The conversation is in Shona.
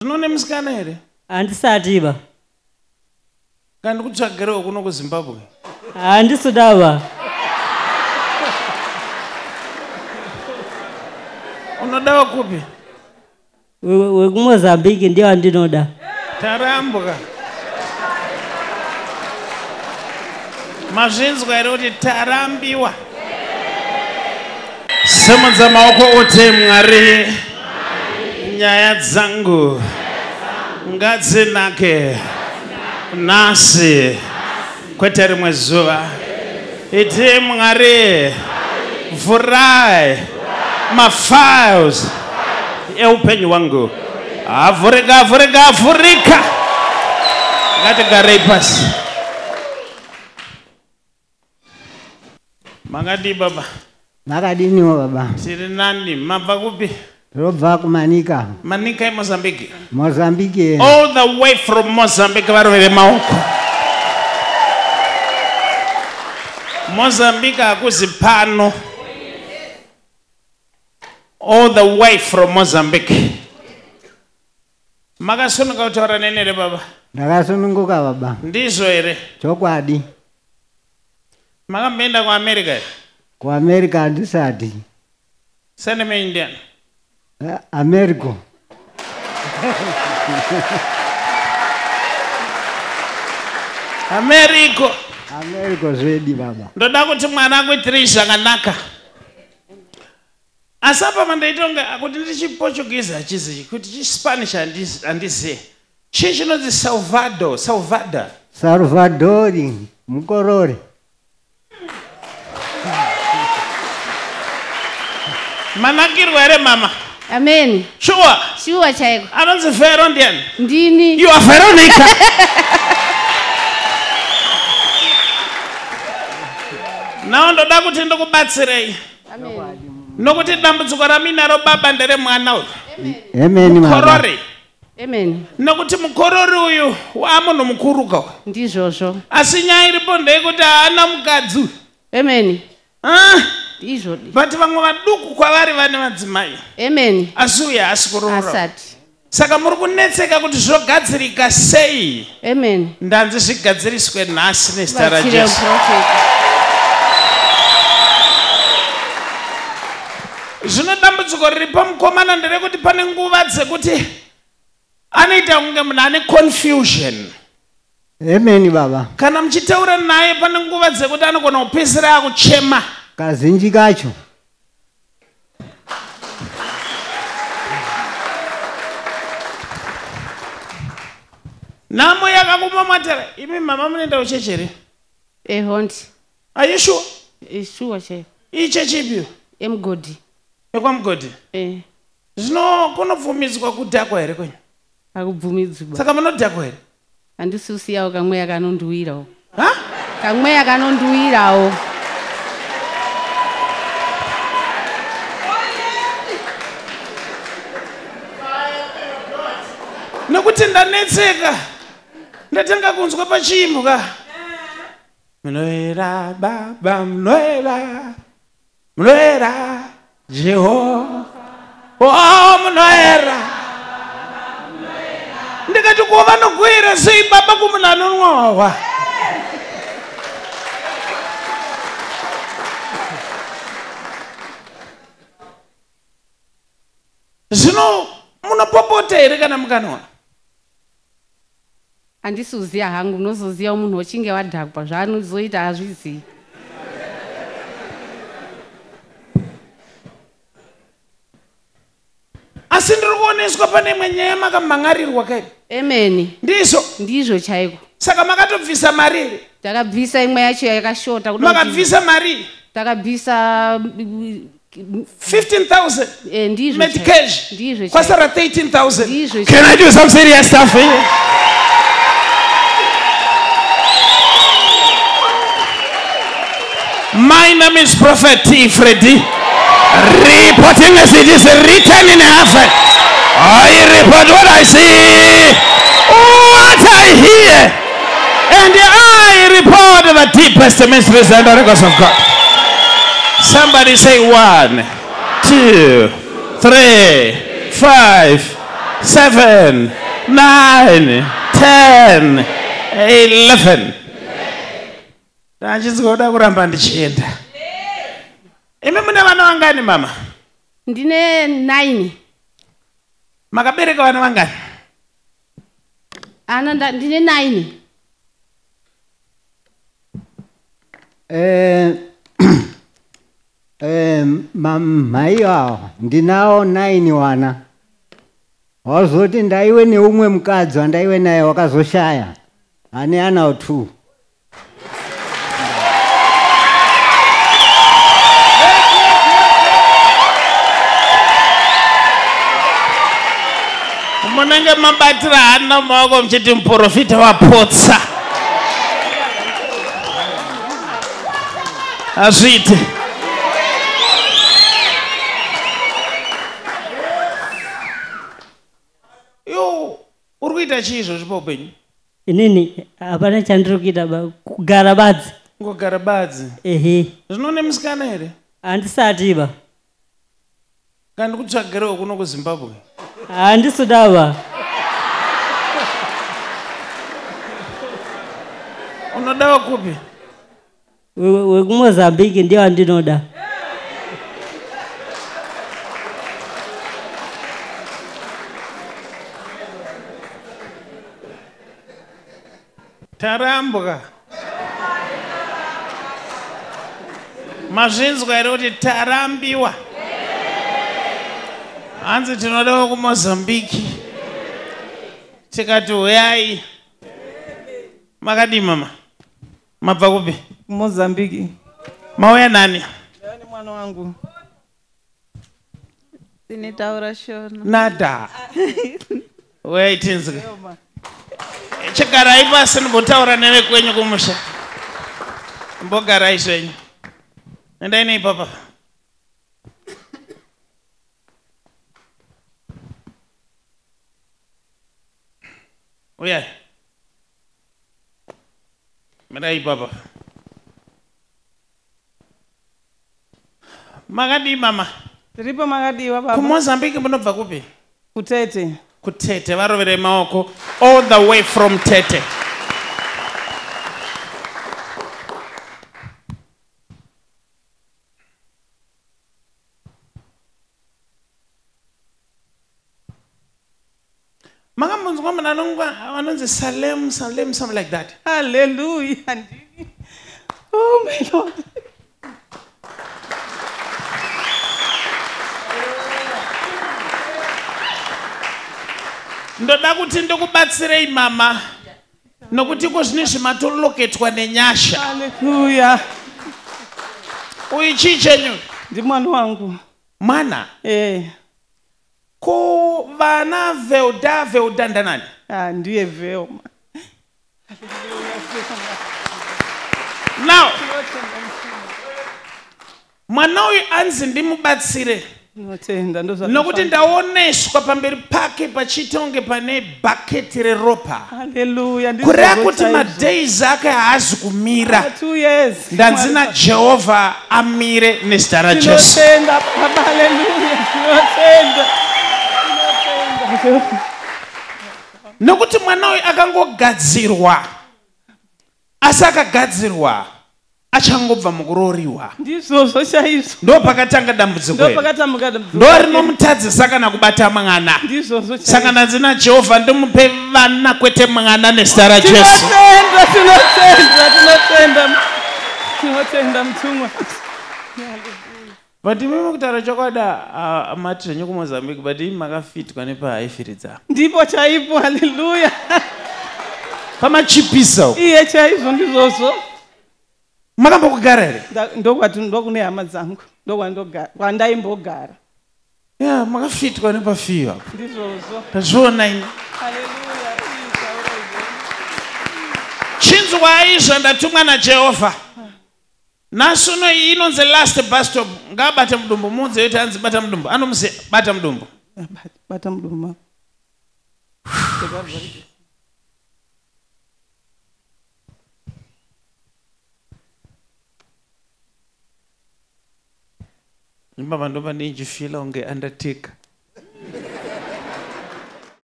Zvino nemusikana here? Handisati ba. Kana ndikutsvagirewo kuno kuZimbabwe. Handisuda ba. Unodawo kupi? WekuMozambique ndiyo andinoda. Tarambwa. Mazvinzwa here kuti tarambiwa? Simudza maoko uti Mwari, nyaya dzangu ngadzinake nhasi kwete rimwe zuva. Iti Mwari, vhurai mafiles eupenyu hwangu. Avhurika, avhurika, avhurika. Ngatigarei pasi. Makadii baba? Makadiniwo baba? Tiri nani? Mabva kupi? Tinobva kuManica. Manica eMozambique? Mozambique. All the way from Mozambique varovere maoko. Mozambique hakuzi pano. All the way from Mozambique. Makasununguka kutaura neni here baba? Ndakasununguka baba. Ndizvo here? Chokwadi. Makamboenda kuAmerica here? KuAmerica handisati. Surname Indian. Americo. Americo. Americo zvedi baba. Ndoda kuti mwana akuitirei zvakanaka. Asi apa mandaitonga kuti ndichiPortuguese hachizi, kuti chiSpanish handizive. Chii chinonzi Salvador, Salvador? Salvadori, mukorore. Manakirwa here mama? Amen. Sure. Sure chaiko. Anonzi Vero ndiani? Ndini. You are Veronica. Now ndoda kuti ndikubatsirei. Amen. Nokuti dambudziko raminaro baba ndere mwana uyu. Amen mama. Mukorori. Amen. Nokuti mukorori uyu waamunhu mukuru ka. Ndizvozvo. Asi nyaya iripo ndeyekuti haana mukadzi. Amen. Ah. Ndizvo. But vamwe vaduku kwavari vane madzimai. Amen. Asi uyu haasi kuroora. Asati. Saka muri kunetseka kuti zvogadzirika sei? Amen. Ndanzi zvigadziriswe nhasi nezita Batsire raJesu. prophet. Zvino dambudziko riripo mukomana nderekuti pane nguva dzekuti anoita kunge munhu ane confusion. Amen baba. Kana muchitaura naye pane nguva dzekuti anogona kupedzisira akuchema. Kazhinji kacho. Nhamo yakakumamatira. Imi mama munoenda kuchechi here? Ehondi. Are you sure? Sure chaiko. Iyi chechi ipiyo? Emugodhi. Ekwamugodhi? Eh. Zvino kunobvumidzwa kudhakwa here kwenyu? Hakubvumidzwi ba. Saka munodhakwa here? Handisi kusiyawo kamweya kanondiwirawo. Ha? Kamweya kanondiwirawo. Nokuti ndanetseka. Ndatanga kunzwa pachiimbwa. Munoera baba, munoera. Munoera Jehovha. Oh, munoera. Ndikati ko vanogwira sei baba kumunhu anonwa hwahwa? Zvino munopopota here kana mukanwa? Handisi kuziya hangu, unozoziya munhu wechinge wadhakwa zvaanozoita hazvizivi. Asi ndiri kuoneswa pane imwe nyaya makamhan'arirwa kai. Amen. Ndizvo. Ndizvo chaiko. Saka makatobvisa mari here? Takabvisa imwe yacho yakashota. Makabvisa mari? Takabvisa 15,000. Ndizvo. Medicash. Ndizvo. Kwasara 13,000. Ndizvo. Can I do some serious stuff here? My name is Prophet T. Freddy, reporting as it is written in heaven. I report what I see, what I hear, and I report the deepest mysteries and oracles of God. Somebody say 1, 2, 3, 5, 7, 9, 10, 11. Ndachinzwa kuramba ndichienda. Imi mune vana vangani mama? Ndine 9. Makabereka vana vangani? Ana ndine 9. Mai awo ndinawo 9 wana. Wazoti ndaiwe neumwe mukadzi wandaiwe naye wakazoshaya. Ane ana 2. Munenge mabatira hana maoko muchiti muprofita wapotsa. Hazviite. Yo, uri kuita chii izvozvi paupenyu? Inini hapana chandiri kuita kugara badzi. Kugara badzi. Ehe. Zvino nemusikana here? Handisati ba. Kana ndikutsvagirewo kuno kuZimbabwe. Handisi ba. Unodawo kupi? WekuMozambique ndiyo andinoda. Tarambwa. Mazvinzwa here kuti tarambiwa? Hanzi tinodawo kuMozambique. Tikati huyai. Makadii mama? Mabva kupi? Mozambique. Mauya nani? Ndani mwana wangu. Ndinotaura Shona. Nada. Uyai tinzwe. Chigarai pasi ndimbotaura nevekwenyu kumusha. Mbogarai zvenyu. Endai neipapa. Uyai. Mirai ipapa. Makadii mama? Tiripo makadiwa baba. KuMozambique munobva kupi? Kutete. Kutete, varoverei maoko all the way from Tete. Makambonzwa munhu anonzi Salem, Salem, something like that. Hallelujah. Oh my Lord. Ndoda kuti ndikubatsirei mama, nokuti iko zvinezvi matoloketwa nenyasha. Hallelujah. Uyu chii chenyu? Ndi mwana wangu. Mwana? Eh. Ko vana Velda, Velda ndanani? Ah, ndiye Velma. Now, mwana uyu anzi ndimubatsire. Ndinotenda, ndozvakafamba. Nokuti ndaoneswa pamberi pake pachiita kunge pane bhaketi reropa. Hallelujah. Kureva kuti madays ake haazi kumira. 2 years. Ndanzi naJehovha amire nezita raJesu. Tinotenda baba, hallelujah. Tinotenda. Tinotenda. Nokuti mwana uyu akangogadzirwa. Asi akagadzirwa achangobva mukurooriwa. Ndizvozvo chaizvo. Ndo pakatanga dambudziko Ndo iri. pakatanga dambudziko. Ndo rinomutadzisa kana kubata mwana. Ndizvozvo chaizvo. Saka ndanzi naJehovha ndimupe vana kwete mwana nezita raJesu. Tinotenda, tinotenda, tinotenda. Tinotenda mutumwa. But imi mukutaura chokwadi mati zvenyu kuMozambique, but imi makafitwa nepahaifiridza. Ndipo chaipo, hallelujah. Pamachipisa uko. Iye chaizvo ndizvozvo. Makambokugara here? Ndokune hama dzangu, ndokwandaimbogara. Yeah, makafitwa nepafiyo apo. Ndizvozvo. Tazviona ini. Hallelujah. Chinzwai zvandatumwa naJehovha. Nhasi uno iyi inonzi last bus stop. Ngaabate mudumbu, muudze kuti anzi bata mudumbu. Anomuziya, bata mudumbu. Bata mudumbu. Baba ndoba ndichifila unge Undertaker.